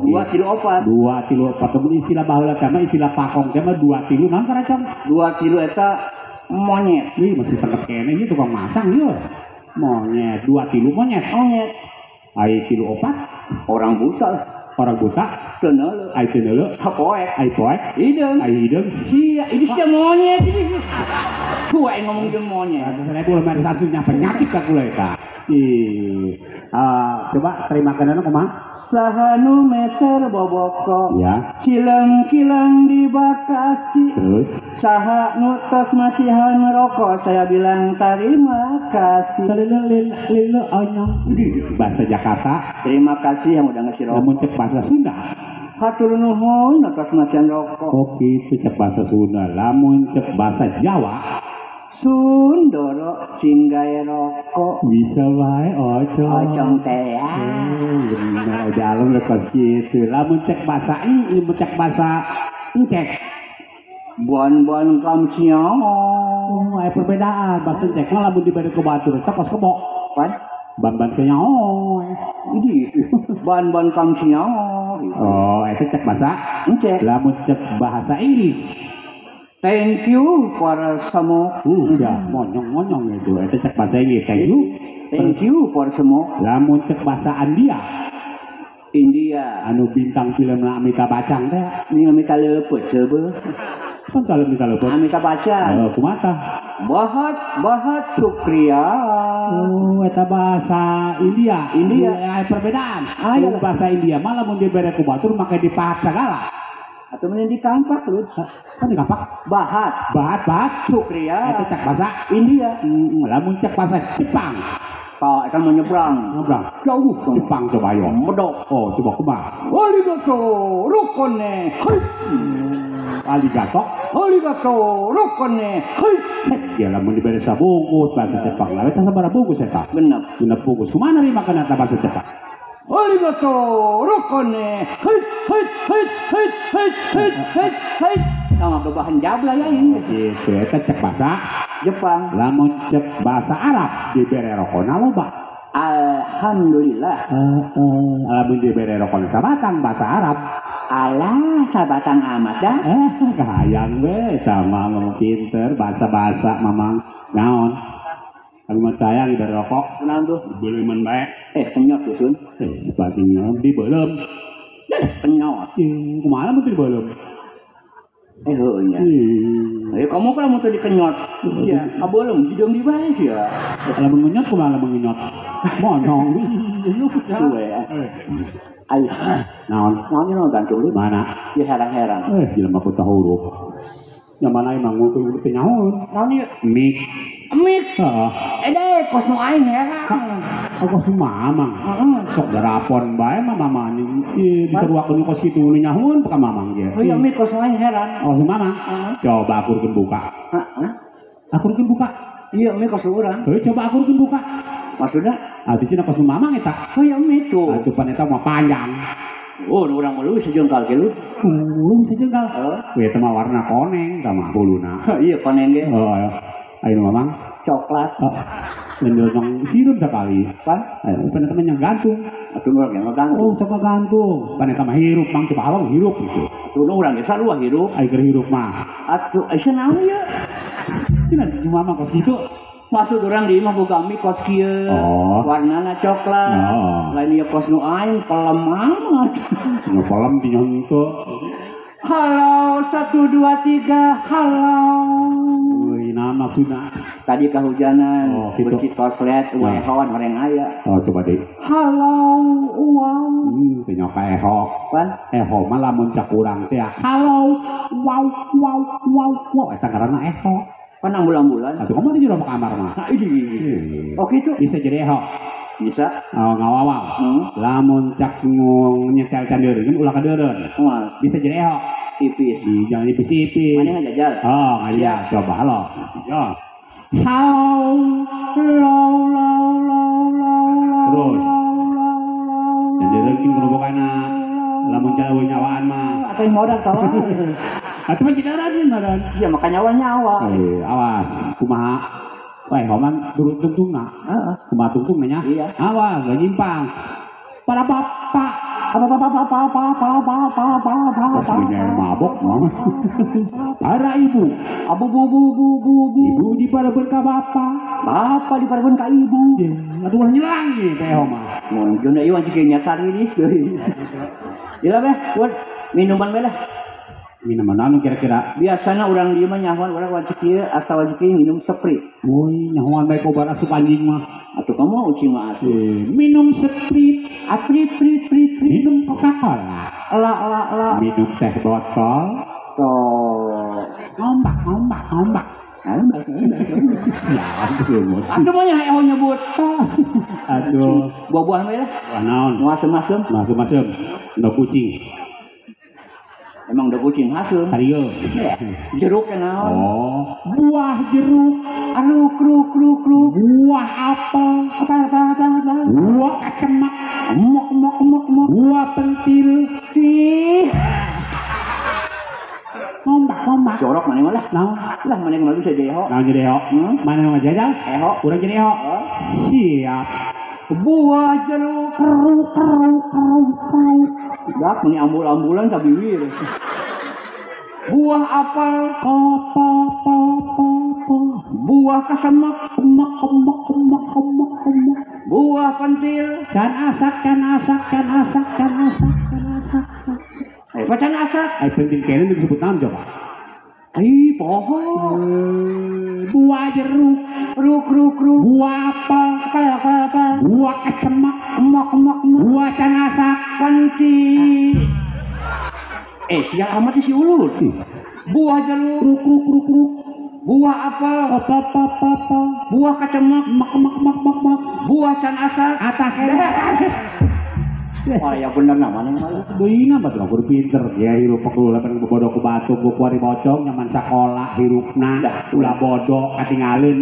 2 3 4. 2 3 4 temen istilah baheula teh mah istilah pakong teh mah 2 3 naon karacong? 2 3 eta monyet. Ih masih sengket keneh ieu tukang masang ieu. Monyet 2 3 monyet. Monyet. Ai 3 4 orang buta. Orang buta teu neuleuh. Ai teu neuleuh. Poek. Ai poek. Hideung. Ai hideung. Sia, ini sia monyet ini. Tua yang ngomong jeung monyet. Seribu lemari satunya penyakit ka kula eta. Ih. Coba terima kasih kumaha? Saha nu meser boboko. Ya. Cileng-kileng di Bekasi. Terus saha nu tos masihan rokok, saya bilang terima kasih. Lilo onyong. Bahasa Jakarta. Terima kasih yang udah ngasih rokok. Lamun cek bahasa Sunda. Hatur nuhun tos masihan rokok. Oh gitu cek bahasa Sunda. Lamun cek bahasa Jawa. Sundoro singgae rokok bisa wae ocong ocong teh ya. Bener dalam lekos kitu. Lamun cek bahasa lamun cek bahasa encek bon-bon kamsiong. Oh, aya perbedaan bahasa encek mah lamun dibere ku batur teh kos kebo. Pan ban-ban kenyaoy. Ini ban-ban kamsiong. Oh, eta cek bahasa encek. Lamun cek bahasa Inggris. Thank you for smoke. Ya, monyong-monyong itu. Itu cek bahasa Inggris. Thank you. Thank you for smoke. Lamun cek bahasa India. India. Anu bintang film Amitabh Bachchan teh. Ini Amitabh lepet coba. Kan kalau Amitabh lepet. Amitabh Bachchan. Oh, kumaha? Bahat bahat syukriya. Oh, eta bahasa India. India. Ya, perbedaan. Ayo bahasa India malah mun dibere ku batur make dipahat sagala. Atau mending dikampak lu. Kan dikampak? Bahat. Bahat, bahat. Syukriya. Itu cek bahasa India. Lamun cek bahasa Jepang. Pak, kan mau nyebrang. Nyebrang. Jauh. Jepang coba yo. Medok. Oh, coba kumaha? Arigato rokone. Hai. Arigato. Arigato rokone. Hai. Ya lamun dibere sabungkus bahasa Jepang. Lah eta sabaraha bungkus eta? Genep. Genep bungkus. Kumaha narima kana eta bahasa Jepang? Arigato rokone. Hai hai hai hai hai hai hai hai. Nah, kebahan jabla ya ini. Gitu, eta cek bahasa Jepang. Lamun cek bahasa Arab dibere rokona loba. Alhamdulillah. Lamun dibere rokona sabatang bahasa Arab. Alah, sabatang amat dah. Kahayang we eta mah pinter bahasa-bahasa mamang naon. Kalau mah sayang dibere rokok. Naon tuh? Dibeuleum bae. Kenyot tuh sun. Batingnya dibeuleum. Kenyot. Kumaha mun dibeuleum? Heuh nya. Kamu kalau mau tadi kenyot. Iya, kabeuleum hideung di bae sia. Lamun ngenyot kumaha lamun ngenyot? Monyong. Suwe. Ayo. Naon? Naon naon gantung lu? Mana? Ya herang-herang. Jelema buta huruf. Yang mana emang ngumpul teu nyaho. Naon ieu? Mik. Mik. Heeh. Kos nu aing herang. Kos nu mamang. Heeh. Sok darapon bae mah mamang. Ieu diseruakeun kos kitu nu nyahoeun ka mamang ge. Oh iya mik kos nu aing heran. Oh si mamang. Heeh. Coba akurkeun buka. Heeh. Akurkeun buka. Iya mik kos urang. Heuh coba akurkeun buka. Maksudna? Atuh cenah kos nu mamang eta. Oh iya mik tuh. Atuh pan eta mah panjang. Oh, urang mah leuwih sejengkal ge lu. Leuwih sejengkal. Heeh. Eta mah warna koneng tah mah huluna. Iya koneng ge. Oh, ayo mamang. Coklat. Lenjol nang sirup sekali. Pan? Pan eta mah yang gantung. Atuh urang ge gantung. Oh, sok gantung. Pan eta mah hirup mang coba awang hirup gitu. Atuh urang ge sarua hirup. Ai keur hirup mah. Atuh aya naon ieu? Cenah mamang kos kitu. Maksud urang di imah boga mie kos kieu. Oh. Warnana coklat. Oh. Lain ieu kos nu aing pelem amat. Nu pelem di henteu. Halo 1 2 3 halo. Euy, naon maksudna? Tadi kehujanan, oh, gitu. Besi toslet, ehon horeng aya. Oh, coba deh. Halo, wow. Teu nyoka eho. Pan? Eho mah lamun cak urang teh. Halo, wow, wow, wow, wow. Eta ngaranna eho. Pan ambulan-ambulan. Atuh kamu di jero kamar mah. Nah, ini. Oh, gitu. Bisa jadi eho. Bisa. Oh, ngawawang. Lamun cak nyetel candeureun ulah kadeureun. Moal. Bisa jadi eho. Tipis. Jangan tipis-tipis. Mana ngajajal? Oh, ngajajal. Coba halo. Yo. Halo, low, low, low, low, low. Terus. Candeureun kin gerobokana. Lamun calawe nyawaan mah. Atau modal tolong. Atuh mah cedera madan. Iya, maka nyawa-nyawa. Awas, kumaha? Wah, homan turut tungtungna. Heeh. Kumaha tungtung nya? Iya. Awas, gak nyimpang. Para bapak, Apa apa apa apa apa apa apa apa apa apa. Mabok mama. Para ibu. Abu bu bu bu bu bu. Ibu dipareubeun ka bapak. Bapak dipareubeun ka ibu. Aduh ulah nyelang ieu teh mah. Mun jeung ieu anjing nya sariris deui. Ieu beh, buat minuman beh lah. Minuman anu kira-kira? Biasana urang dieu mah nyahoan urang wajib kieu asa wajib kieu minum Sprite. Woi, nyahoan bae kobar asup anjing mah. Atuh kamu ucing mah asup. Minum Sprite, aprit prit prit prit. Minum Coca-Cola. La la la. Minum teh botol. Toh. Ngombak ngombak ngombak. Ngombak ngombak. Ya, aduh. Atuh mah nya nyebut. Aduh, buah-buahan we lah. Buah naon? Nu asem-asem. Nu asem-asem. Nu kucing. Emang udah kucing hasil. Hario. Jeruk ya naon. Oh, buah jeruk. Aduh, kruk kruk kruk. Buah apel. Apa apa apa apa. Buah kacemak. Mok mok mok mok. Buah pentil. Ih. Ngombak ngombak. Jorok mana malah. Naon? Lah mana yang bisa jadi eho. Naon jadi eho? Mana yang ngajajal? Eho. Urang jadi eho. Siap. Buah jeruk. Keruk keruk keruk keruk. Dak meni ambul-ambulan ka bibir. Buah apel, po po po po po. Buah kasemek, mek mek mek mek mek. Buah pentil, can asak can asak can asak can asak can asak. Eh, can asak. Ai pentil kene disebut naon coba? Ai poho. Buah jeruk, ruk ruk ruk. Buah apel, apa apa apa. Buah kacemak, mek mek mek. Buah can asak, pentil. Eh, sial amat si ulur. Buah jeruk, ruk ruk ruk ruk. Buah apel, apa apa apa apa. Buah kacemak, mek mek mek mek mek. Buah can asak, atas. Wah, ya bener namanya malah. Deui mah tuh kudu pinter ya hirup kudu lapan bodoh ku batu ku kuari pocong nyaman sakola hirupna ulah bodoh katinggalin.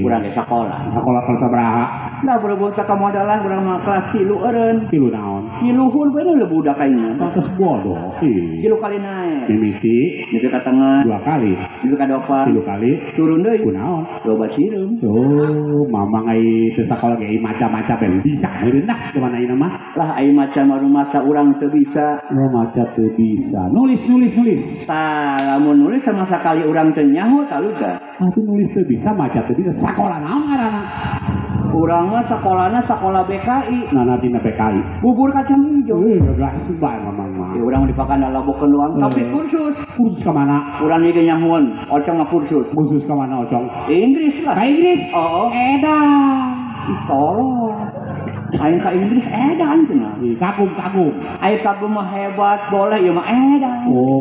Urang ge sakola. Sakola kelas sabaraha? Nah, berhubung sakamodalan urang mah kelas 3 eureun. 3 naon? 3 luhur bae leuh budak aing. Terus bodoh. 3 kali naik. Mimiti nepi ka tengah. 2 kali. Nepi ka dopa. 3 kali. Turun deui. Kunaon? Loba sireum. Oh, mamang ai teu sakola ge maca-maca bae bisa meureun lah kumaha ayeuna mah. Lah ai maca mah masa urang teu bisa. Oh, maca teu bisa. Nulis nulis nulis. Tah, lamun nulis sama sakali urang teu nyaho taluga. Atuh nulis teu bisa, maca teu bisa. Sakola naon ngaranna? Urang mah sakolana sakola BKI. Nah, nanti BKI. Bubur kacang hijau. Gak bae mamang mah. Ya urang dipakan labokeun doang, tapi kursus. Kursus ka mana? Urang ieu nyahoan, Ocong mah kursus. Kursus ka mana Ocong? Inggris lah. Ka Inggris? Oh. Edan. Ih, tolol. Aing ka Inggris edan cenah. Kagum kagum. Aing kagum mah hebat, boleh ieu mah edan. Oh,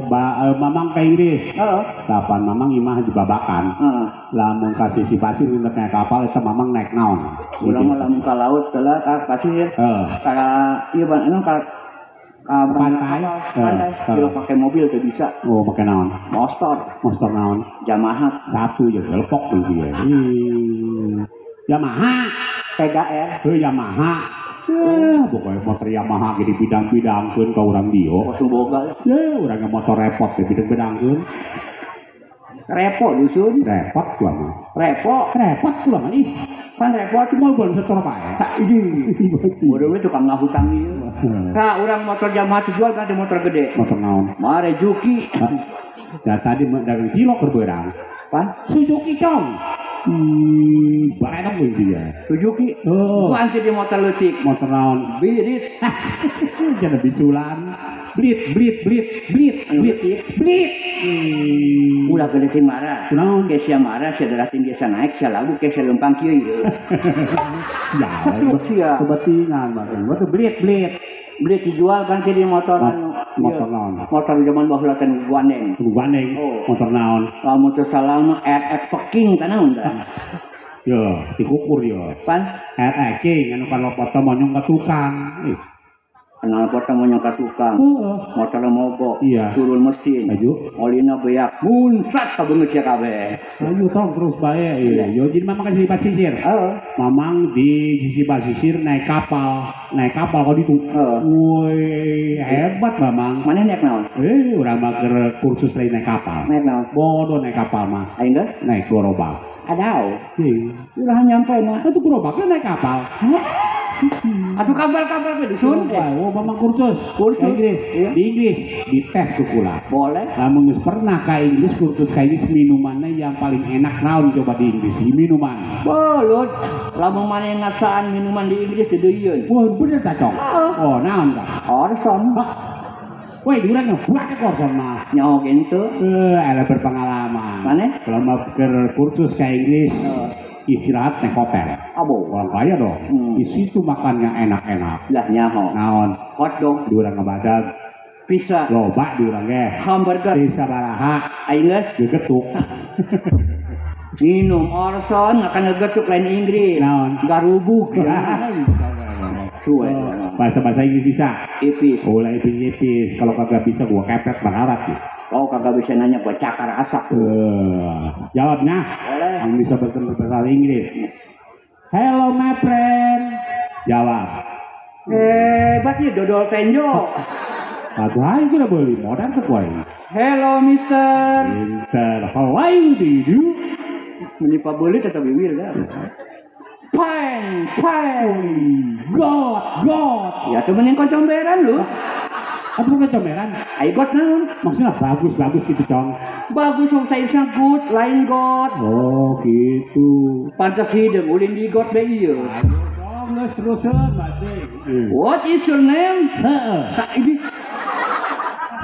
mamang ka Inggris. Heeh. Kapan mamang imah di Babakan. Heeh. Lamun ka sisi pasir naik kapal eta mamang naik naon? Urang mah lamun ka laut heula ka pasir. Heeh. Ka ieu ban anu ka pantai. Pantai. Ieu pake mobil teu bisa. Oh, pake naon? Motor. Motor naon? Yamaha. Satu ya gelepok tuh dia. Yamaha. PGR. Heuh Yamaha. Pokoknya motor Yamaha ge dibidang-bidangkeun ka urang dieu. Langsung boga. Ye, urang ge motor repot ge bidang-bidangkeun. Repot dusun. Repot kula mah. Repot. Repot kula mah ih. Pan repot moal bon setor bae. Tak ini. Bodoh we tukang ngahutang ieu. Ka urang motor Yamaha dijual ganti motor gede. Motor naon? Mare Juki. Da tadi dagang cilok keur beurang. Pan Suzuki cong. Bareng we dia. Suzuki. Oh. Ganti di motor leutik. Motor naon? Birit. Jangan bisulan. Blit blit blit blit blit blit. Ulah gede sing marah. Kunaon? Ke sia marah, sia darah tinggi sia naik, sia lagu ke sia lempang kieu ieu. Ya, setruk sia. Kebetingan bareng. Batu blit blit. Blit dijual ganti di motor anu. Motor naon? Motor zaman baheula kan gandeng. Gandeng. Motor naon? Lamun teu salah mah RX Peking tah naon tah? Yo, dikukur yo. Pan RX King anu kalau foto monyong ka tukang. Ih. Kenal foto monyong ka tukang. Motor mogok. Iya. Turun mesin. Maju. Olina beak. Munsat ka beungeut sia kabeh. Ayo tong terus bae. Iya. Yo jadi mamang ka sisi pasisir. Heeh. Mamang di sisi pasisir naik kapal. Naik kapal kok ditu. Woi, hebat mamang. Mana naik naon? Urang mah keur kursus lain naik kapal. Naik naon? Bodoh naik kapal mah. Aing geus naik gerobak. Adau. Heuh. Urang nyampe mah. Atuh gerobakna naik kapal. Hah? Atuh kabar-kabar ke dusun. Oh, mamang kursus. Kursus Inggris. Iya. Di Inggris dites ku kula. Boleh. Lamun geus pernah ka Inggris kursus ka Inggris minumannya yang paling enak naon coba di Inggris minuman. Belut. Lamun maneh ngasaan minuman di Inggris dideuyeuun. Wah, bener ta, Cong? Oh, naon ta? Orson. Woi, diurang ngebuat ke Orson mah. Nyaho gitu. Ada berpengalaman. Mana? Kalau mau ke kursus ke Inggris, istirahat naik hotel. Abo. Orang kaya dong. Di situ makannya enak-enak. Lah nyaho. Naon? Hot dog. Diurang ngebadag. Pizza. Loba diurang ge. Hamburger. Pizza baraha. Aing geus gegetuk. Minum Orson akan ngegetuk lain Inggris. Naon? Garubuk. Suwe. Bahasa-bahasa Inggris bisa. Ipis. Oleh ipis-ipis. Kalau kagak bisa gua kepet bakarat nih. Oh, kagak bisa nanya gua cakar asap. Jawabnya. Boleh. Yang bisa berbahasa Inggris. Hello my friend. Jawab. Hebat ya dodol tenjo. Aduh, ayo kita beli modern tuh gua ini. Hello mister. Mister, how are you do? Menipa beli tetap bibir dah. Fine, fine. God, God. Ya tuh mending kocomberan lu. Apa kocomberan? Ayo God naon? Maksudnya bagus, bagus gitu, Cong. Bagus wong saisna good, lain God. Oh, gitu. Pantas hideung ulin di God be ieu. Ayo dong, geus teruseun berarti. What is your name? Heeh. Ini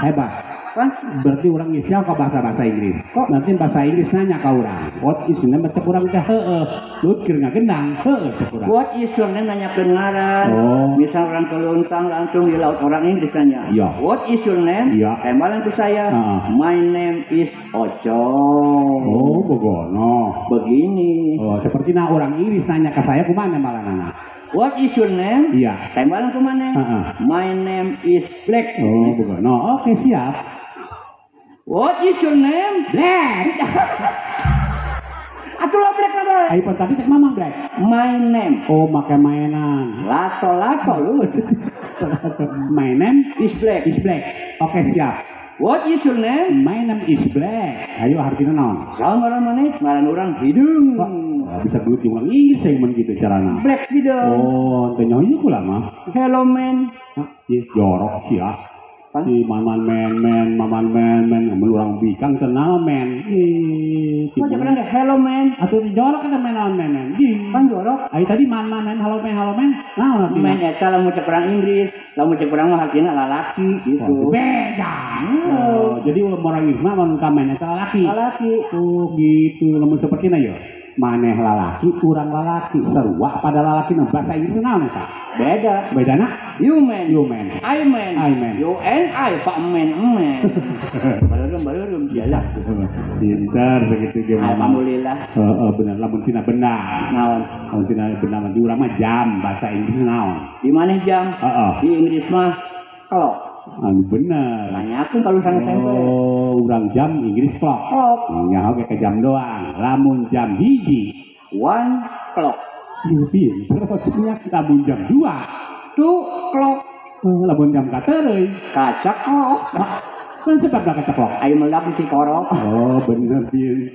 hebat. Kan? Berarti orang ngisial ke bahasa-bahasa Inggris. Kok nanti bahasa Inggris nanya ke orang. What is your name? Cek urang teh heeh. Lut keur ngagendang, heeh cek urang. What is your name nanya ke ngaran. Oh. Misal orang keluntang langsung di laut orang Inggris nanya. Iya. What is your name? Iya. Tembalan ke saya. My name is Oco. Oh, begono. Begini. Oh, seperti nah orang Inggris nanya ke saya kumaha malah nanya. What is your name? Iya. Tembalan ke mana? My name is Black. Oh, begono. Oke, siap. What is your name? Black. Atuh lah Black apa? Ayo tadi cek mamang Black. My name. Oh, make mainan. Lato-lato lu. My name is Black. Is Black. Oke, siap. What is your name? My name is Black. Ayo artinya naon? Saha ngaran maneh? Ngaran urang hideung. Oh, bisa gelut jeung urang Inggris yang mun kitu carana. Black hideung. Oh, teu nyaho ieu kula mah. Hello man. Hah, ieu jorok sia. Si maman men men maman men men mun urang bikang kenal men. Ih, kok jangan hello man. Atuh jorok kan men men men. Ih, kan jorok. Ai tadi man man men halo men halo men. Naon artinya? Men eta lamun cek urang Inggris, lamun cek urang mah hakina lalaki gitu. Beda. Oh, jadi orang Inggris mah mun ka men eta lalaki. Lalaki. Oh, gitu. Lamun sapertina ya. Maneh lalaki, urang lalaki, sarua pada lalaki nu bahasa Inggris naon eta? Beda. Bedana? You man, you man, I man, I man, you and I, Pak man, man. Barurum barurum jalan. Pintar begitu gimana? Alhamdulillah. Heeh, bener lamun tina benar. Naon? Lamun tina benar mah di urang mah jam bahasa Inggris naon? Di mana jam? Heeh. Di Inggris mah clock. Anu bener. Tanyakeun kalau sana tempe. Oh, urang jam Inggris clock. Clock. Nyaho ke jam doang. Lamun jam 1 1 clock. Ieu pinter maksudnya lamun jam 2 2 clock. Lamun jam katereuy kaca clock. Kan sebab kaca clock. Ayo melak di korok. Oh, bener pinter.